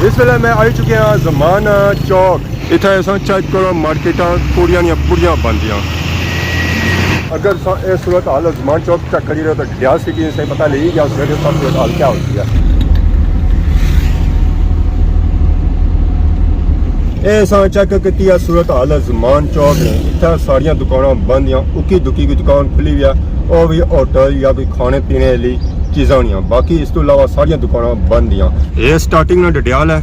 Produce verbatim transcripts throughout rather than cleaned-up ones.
اس ویلے میں آئی چکے ہاں زمان چوک۔ اتھا اساں چیک کرو، مارکیٹاں پوریاں نیاں پوریاں بند دیاں۔ اگر اساں اے صورت حال زمان چوک چیک کری رہے تو ڈڈیال سٹی نے صحیح پتہ لگی گیا اس ویلے سب صورت حال کیا ہوتی ہے۔ اے اساں چیک کیتی ہے صورت حال زمان چوک نے۔ اتھا ساریاں دکاناں بند دیاں، اکی دکی کوئی دکان کھلی ہوئی ہے، او بھی ہوٹل یا کوئی کھانے پینے والی چیزاں ہونیاں، باقی اس تو علاوہ ساریاں دکاناں بند دیاں۔ اے سٹارٹنگ نہ ڈڈیال ہے،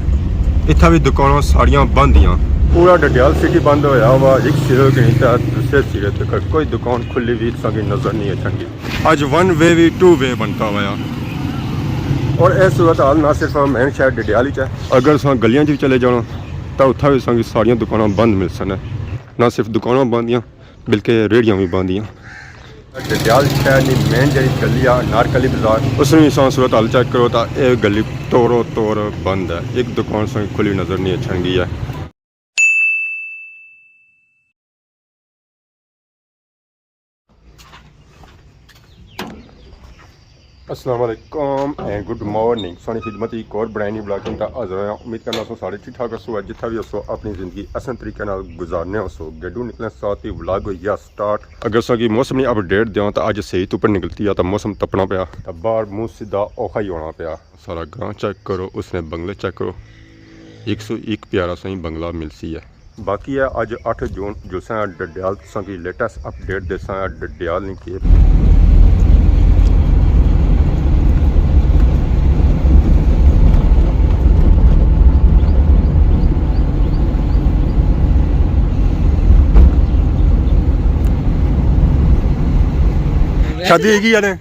اتھا بھی دکاناں ساریاں بند دیاں۔ پورا ڈڈیال سٹی بند ہویا ہوا، ایک سرے گئی تے دوسرے سرے تک کوئی دکان کھلی ہوئی سانگی نظر نہیں اچھنگی۔ اج ون وے بھی ٹو وے بنتا ہوا۔ اور اے صورت حال نہ صرف مین شہر ڈڈیال وچ ہے، اگر اساں گلیاں چ بھی چلے جانا تاں اتھا بھی سانگی ساریاں دکاناں بند ملسن۔ نہ صرف دکاناں بند دیاں، بلکہ ریڑھیاں بھی بند دیاں۔ ڈڈیال شہر نی مین جڑی گلی آ نارکلی بازار، اس نے بھی اساں صورت حال چیک کرو تاں اے گلی تورو تور بند ہے، ایک دکان سانگی کھلی نظر نہیں اچھنگی ہے۔ السلام علیکم اینڈ گڈ مارننگ۔ سانی خدمت ایک اور برانڈ نیو ولاگ تا حاضر ہویا۔ امید کرنا سو سارے ٹھیک ٹھاک ہسو، جتھا بھی ہسو اپنی زندگی احسن طریقے نال گزارنے ہسو۔ گڈو نکلنے ساتھ ہی ولاگ ہوئی گیا سٹارٹ۔ اگر سا کی موسم نی اپڈیٹ دیاں تاں اج صحیح دھپ نکلتی ہے تاں موسم تپنا پیا، تاں باہر منہ سیدھا اوکھا ہی ہونا پیا۔ سارا گراں چیک کرو، اس نے بنگلے چیک کرو، ایک سو ایک پیارا سا ہی بنگلہ ملسی ہے۔ باقی ہے اج اٹھ جون، جو سا ڈڈیال تساں کی لیٹسٹ اپڈیٹ دیساں ڈڈیال نی کیپ۔ شادی ہوئی گئی ہے نے؟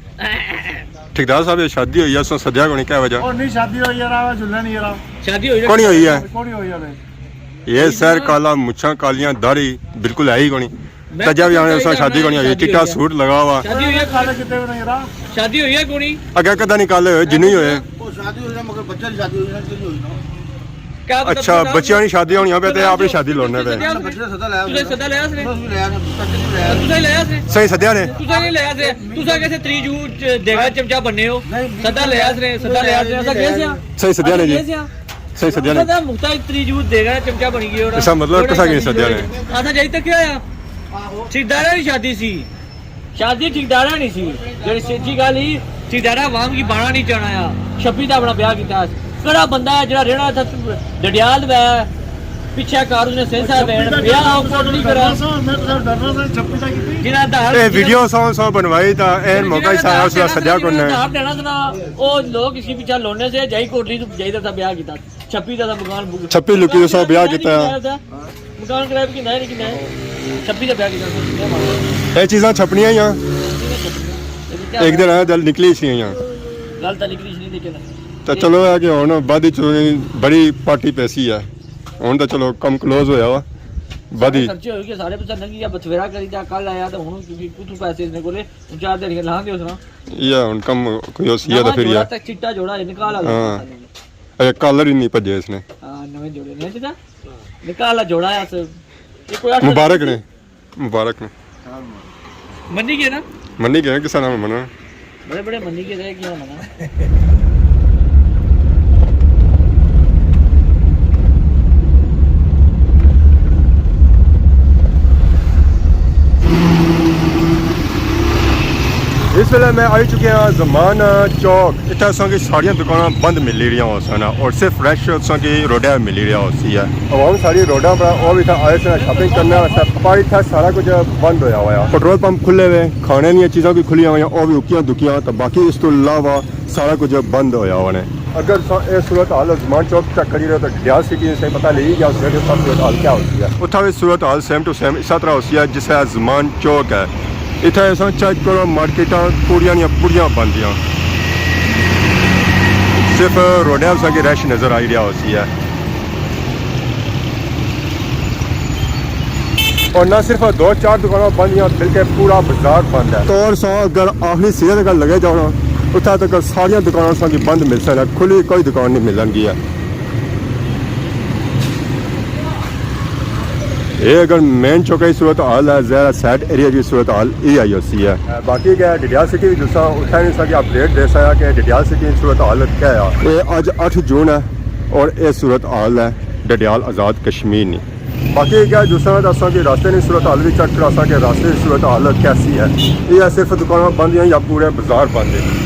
ٹھیکیدار صاحب، یہ شادی ہوئی ہے، اساں سدیا کونی، کیا وجہ؟ او نہیں، شادی ہوئی یار، آ جھلن یار۔ شادی ہوئی؟ کونی ہوئی ہے؟ کونی ہوئی ہے؟ یہ سر کالا، مچھاں کالیاں، داڑھی بالکل ہے ہی کونی۔ میں تجا بھی آنے، اساں شادی کونی ہوئی، شادی چٹا ہوئی ہے۔ سوٹ لگا ہوا۔ شادی ہوئی ہے؟ کالے کتے ہوئے نے یار؟ شادی ہوئی ہے کونی؟ اگے کدے نہیں کالے ہوئے، جنوں ہی ہوئے۔ او شادی ہوئی ہے، مگر بچہ نہیں شادی ہوئی ہے، جنوں ہوئی نا۔ کیا مطلب اچھا، بچیاں نی شادی ہونی پہ تے اپنی شادی لوڑنے پہ۔ بچے سدا لایا، تساں سدا لایا اس نے؟ تساں ہی لایا اس نے؟ صحیح سدیا نے۔ تساں نہیں لایا اس نے۔ تساں کیسے تری جو دیگا چمچا بننے ہو؟ سدا لایا اس نے، سدا لایا اس نے، اساں گئے سیاں۔ صحیح سدیا نے جی۔ گئے سیاں۔ صحیح سدیا نے۔ تساں مختلف تری جو دیگا چمچا بنی گئے ہو۔ اس کا مطلب کسا کی سدیا نے؟ اساں جائی تک کیا آیا؟ ٹھیکیدارہ نی شادی سی۔ شادی ٹھیکیدارہ نی سی، جڑی سچی گل ہی، ٹھیکیدارہ عوام کی بانا نہیں چڑھایا۔ شپی دا اپنا بیاہ کیتا۔ کڑا بندہ ہے جڑا رہنا تھا ڈڈیال وے، پچھے کار اس نے سینسا وین، بیاہ او کوٹ نہیں کرا۔ میں تو ڈرنا سا، چھپی دا کیتی۔ جنہاں دا اے ویڈیو سو سو بنوائی تا این موقع ہی سارا اس دا سدیا کرنا ہے۔ آپ دینا سنا، او لوگ اس کی پیچھے لونے سے جائی کوٹلی تو جائی دا بیاہ کیتا۔ چھپی دا مکان بک-، چھپی لکی اس دا بیاہ کیتا ہے۔ مکان کرایہ بھی کنا ہے، نہیں کنا ہے؟ چھپی دا بیاہ کیتا ہے۔ اے چیزاں چھپنیاں ہی آں۔ ایک دن آیا جل نکلی سی آیاں۔ گل تاں نکلی سی نہیں دیکھے نا۔ تے چلو اے کہ ہن بعد وچ بڑی پارٹی پیسی ہے۔ ہن تاں چلو کم کلوز ہویا وا۔ بعد سارے وچ خرچے ہوئے کہ سارے پیسے لنگی گیا، بتھیرا کری دا، کل آیا تے ہن کتھوں پیسے اس نے کولے، ہن چار دیہاڑیاں لہاں دے اس نا۔ یہ ہن کم کوئی ہوسی ہے تے نواں پھر جوڑا یہ۔ تے چٹا جوڑا ہے، نکال آ گیا۔ ہاں۔ اے کالر ہی نہیں بھجے اس نے۔ ہاں، نویں جوڑے نے چچا۔ نکال جوڑا ہے اس۔ یہ کوئی اٹھ مبارک نے، مبارک نے۔ منی گئے نا؟ منی گئے، کسا نام مننا؟ بڑے بڑے منی گئے، کیا مننا؟ اس ویلے میں آئی چکے ہاں زمان چوک۔ اتھے اساں کی ساریاں دکاناں بند ملی رہیاں ہوسن اور صرف فریش اساں کی روڈے ملی رہیا ہوسی ہے۔ عوام ساری روڈاں پر، او بھی اتھے آئے سن شاپنگ کرنے واسطے، پر اتھے سارا کچھ بند ہویا ہوا ہے۔ پٹرول پمپ کھلے ہوئے، کھانے دیاں چیزاں بھی کھلیاں ہوئیاں، او بھی اکیاں دکیاں، تے باقی اس تو علاوہ سارا کچھ بند ہویا ہوا نے۔ اگر تساں اے صورت حال زمان چوک چیک کری رہے ہو تو ڈڈیال سٹی نے صحیح پتہ لگی گیا اس ویلے سب صورت حال کیا ہوسی ہے۔ اتھا بھی صورت حال سیم ٹو سیم اس طرح ہوسی ہے جس طرح زمان چوک ہے۔ اتھا اساں چیک کرو، مارکیٹاں پوریاں نیاں پوریاں بند دیاں، صرف روڈاں اساں کی رش نظر آئی رہیا ہوسی ہے۔ اور نہ صرف دو چار دکاناں بند دیاں بلکہ پورا بازار بند ہے۔ تو اور سا اگر آخری سرے تک لگے جاؤ نا، اتھا تک ساریاں دکاناں اساں کی بند ملسن، کھلی کوئی دکان نہیں ملن گی ہے۔ اے اگر مین چوکا کی صورت حال ہے، ظاہر ہے سیٹ ایریا کی صورت حال ای آئی ہوسی ہے۔ باقی کہ ڈڈیال سٹی وچ تساں اتھا نی ساڈی اپڈیٹ دے سکیا کہ ڈڈیال سٹی وچ صورت حال کیا ہے۔ اے اج اٹھ جون ہے، اور اے صورت حال ہے ڈڈیال آزاد کشمیر نی۔ باقی کیا دوستاں، اساں کے راستے نی صورت حال وی چیک کراساں کہ راستے نی صورت حال کیسی ہے۔ یہ صرف دکاناں بند ہیں یا پورے بازار بند ہیں؟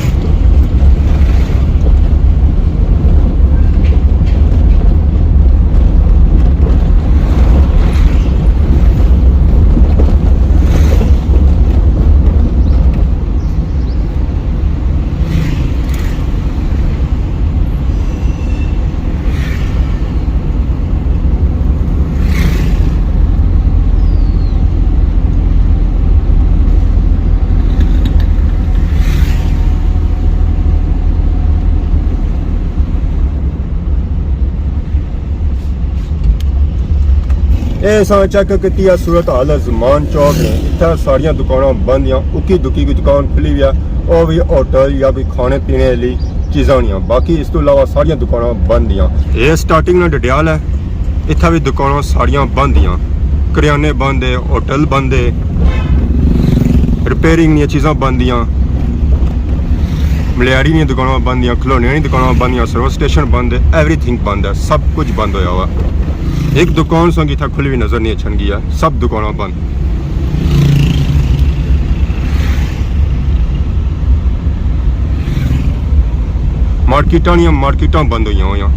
اے اساں چیک کیتی ہے صورت حال زمان چوک نے، اتھا ساریاں دکاناں بند یاں، اکی دکی کوئی دکان کھلی ہوئی ہے، او وی ہوٹل یا کوئی کھانے پینے والی چیزاں ہوندیاں، باقی اس تو علاوہ ساریاں دکاناں بند یاں۔ اے سٹارٹنگ نا ڈڈیال ہے، اتھا وی دکاناں ساریاں بند یاں، کریانے بند ہے، ہوٹل بند ہے، ریپیئرنگ نیاں چیزاں بند یاں، ملیاری نیاں دکاناں بند یاں، کھلونے نی دکاناں بند یاں، سروس اسٹیشن بند ہے، ایوری تھنگ بند ہے، سب کچھ بند ہویا ہوا۔ ایک دکان سنگ اتھا کھلی ہوئی نظر نہیں اچھن گیا، سب دکاناں بند۔ مارکیٹاں نیاں مارکیٹاں بند ہوئیاں ہویاں۔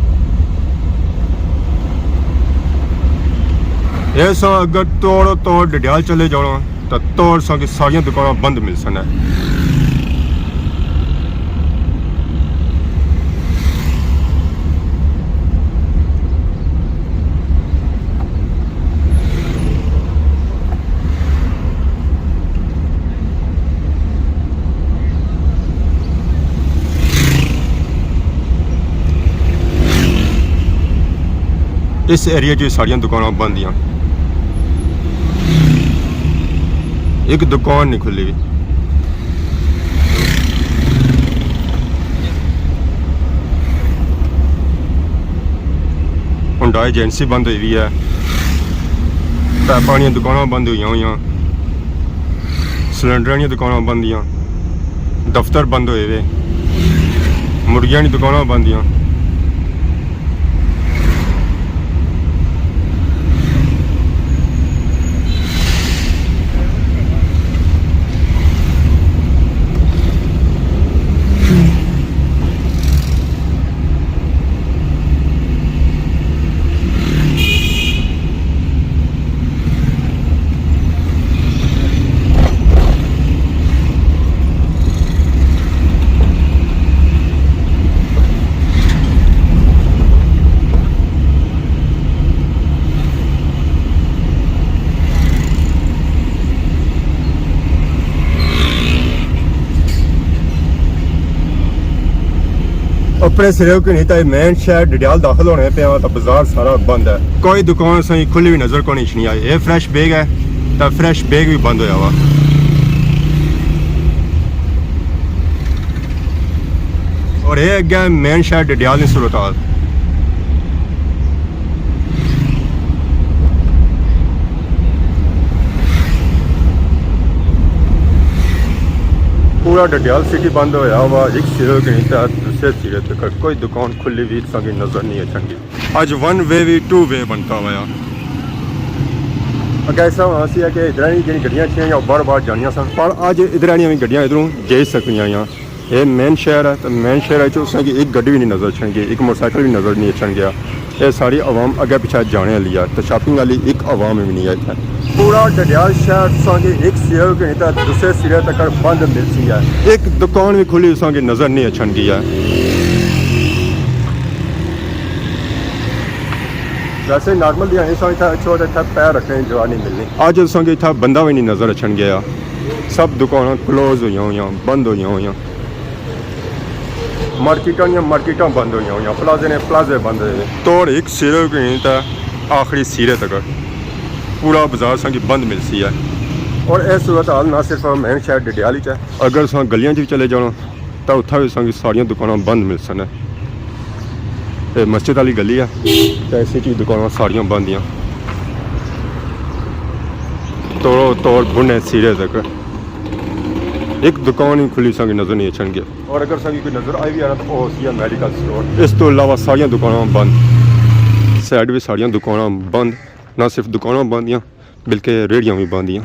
ایسا اگر توڑ توڑ ڈڈیال چلے جانا، تو توڑ ساں کی ساریاں دکاناں بند مل سن ہے۔ اس ایریے چ ساریاں دکاناں بند دیاں، ایک دکان نہیں کھلی ہوئی۔ ہنڈا ایجنسی بند ہوئی ہوئی ہے، پیپاں نیاں دکاناں بند ہوئیاں ہویاں، سلنڈراں نیاں دکاناں بند دیاں، دفتر بند ہوئے ہوئے، مرغیاں نیاں دکاناں بند دیاں۔ اپنے سرے کو نہیں تھا، مین شہر ڈڈیال داخل ہونے پہ آں تو بازار سارا بند ہے، کوئی دکان سائیں کھلی ہوئی نظر کو نہیں آئی۔ یہ فریش بیگ ہے تو فریش بیگ بھی بند ہویا ہوا۔ اور یہ اگے مین شہر ڈڈیال نی صورتحال۔ پورا ڈڈیال سٹی بند ہویا ہوا، ایک سرے کنی تے دوسرے سرے تک کوئی دکان کھلی ہوئی سانگی نظر نہیں اچھن گی۔ اج ون وے وی ٹو وے بنتا ہوا۔ اگے ایسا ہونا سی کہ ادھر نی جڑی گڈیاں اچھیاں یا بار بار جانیاں سن، پر اج ادھر نی وی گڈیاں ادھروں جائی سکنیاں یا۔ اے مین شہر ہے، تے مین شہر وچ اساں کی ایک گڈی بھی نہیں نظر اچھن گئی، ایک موٹر سائیکل بھی نظر نہیں اچھن گیا۔ اے ساری عوام اگے پیچھے جانے والی ہے، تے شاپنگ والی ایک عوام بھی نہیں ہے اتھے۔ پورا ڈڈیال شہر تساں کی ایک سرے کنی تے دوسرے سرے تک بند ملسی ہے۔ ایک دکان بھی کھلی تساں کی نظر نہیں اچھن گئی ہے۔ ویسے نارمل دیہاڑی ساں اتھے اچھو تے اتھے پیر رکھنے کی جگہ نہیں ملنی۔ اج تساں کی اتھے بندہ بھی نہیں نظر اچھن گیا۔ سب دکاناں کلوز ہوئیاں ہویاں، بند ہوئیاں ہویاں۔ مارکیٹاں نیاں مارکیٹاں بند ہوئیاں ہویاں، پلازے نے پلازے بند ہوئے۔ توڑ ایک سرے کنی تے آخری سرے تک پورا بازار ساں کی بند ملسی ہے۔ اور اے صورتحال نہ صرف مین شہر ڈڈیال وچ ہے۔ اگر اساں گلیاں چ بھی چلے جانا، تاں اتھا وی اساں کی ساریاں دکاناں بند ملسن۔ اے مسجد والی گلی ہے، تے اس وچ وی دکاناں ساریاں بند ہیں۔ توڑو توڑ بنے سرے تک۔ ایک دکان ہی کھلی سانگی نظر نہیں اچھن گیا۔ اور اگر سانگی کوئی نظر آئی بھی آنا تو وہ سی میڈیکل سٹور۔ اس تو علاوہ ساریاں دکاناں بند، سائیڈ بھی ساریاں دکاناں بند۔ نہ صرف دکاناں بند ہیں، بلکہ ریڑیاں بھی بند ہیں۔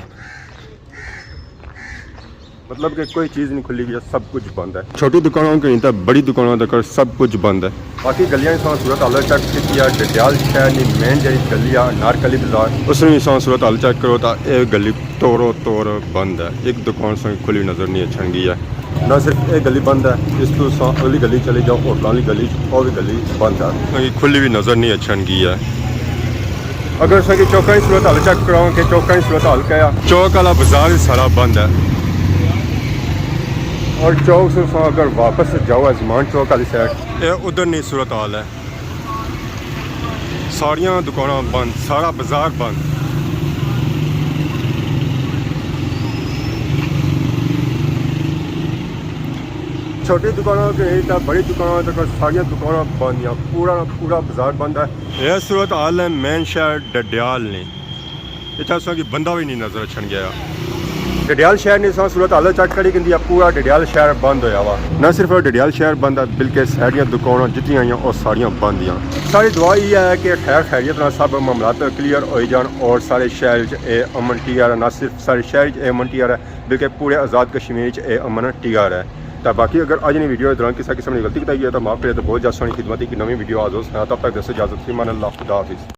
مطلب کہ کوئی چیز نہیں کھلی ہوئی ہے، سب کچھ بند ہے۔ چھوٹی دکانوں کے نہیں تو بڑی دکانوں تک سب کچھ بند ہے۔ باقی گلیاں سان صورت حال چیک کی ہے، ڈڈیال شہر نی مین جڑی گلی ہے نارکلی بازار، اس نے سان صورت حال چیک کرو تو یہ گلی تورو تور بند ہے، ایک دکان سان کھلی نظر نہیں اچھن گئی ہے۔ نہ صرف یہ گلی بند ہے، اس تو سان اگلی گلی چلی جاؤ، ہوٹل والی گلی، وہ بھی گلی بند ہے، کھلی بھی نظر نہیں اچھن گئی ہے۔ اگر اساں کی چوکاں کی صورت حال چیک کراؤں کہ چوکاں کی صورت حال کیا ہے؟ چوک والا بازار ہی سارا بند ہے۔ اور چوک سے اساں اگر واپس جاؤ ازمان چوک والی سائیڈ، اے ادھر نی صورت حال ہے، ساریاں دکاناں بند، سارا بازار بند۔ چھوٹی دکانوں کے نہیں تو بڑی دکانوں تک ساریاں دکاناں بند یا پورا پورا بازار بند ہے۔ یہ صورت حال ہے مین شہر ڈڈیال نے، اتھا اساں کی بندہ بھی نہیں نظر اچھن گیا۔ ڈڈیال شہر نے اساں صورت حال چیک کری گندی ہے، پورا ڈڈیال شہر بند ہویا وا۔ نہ صرف ڈڈیال شہر بند ہے بلکہ ساریاں دکاناں جتنی آئیاں وہ ساریاں بند ہیں۔ ساری دعا یہ ہے کہ خیر خیریت نال سب معاملات کلیئر ہوئی جان اور سارے شہر وچ اے امن ٹی آر ہے، نہ صرف سارے شہر وچ اے امن ٹی آر ہے بلکہ پورے آزاد کشمیر وچ اے امن ٹی آر ہے۔ تو باقی اگر اج نی ویڈیو دوران کسی قسم کی غلطی کتائی ہے تو معاف کرے، تو بہت جلد سانی خدمت ایک نویں ویڈیو حاضر ہوساں، تب تک دوستو اجازت، فی امان اللہ، خدا حافظ۔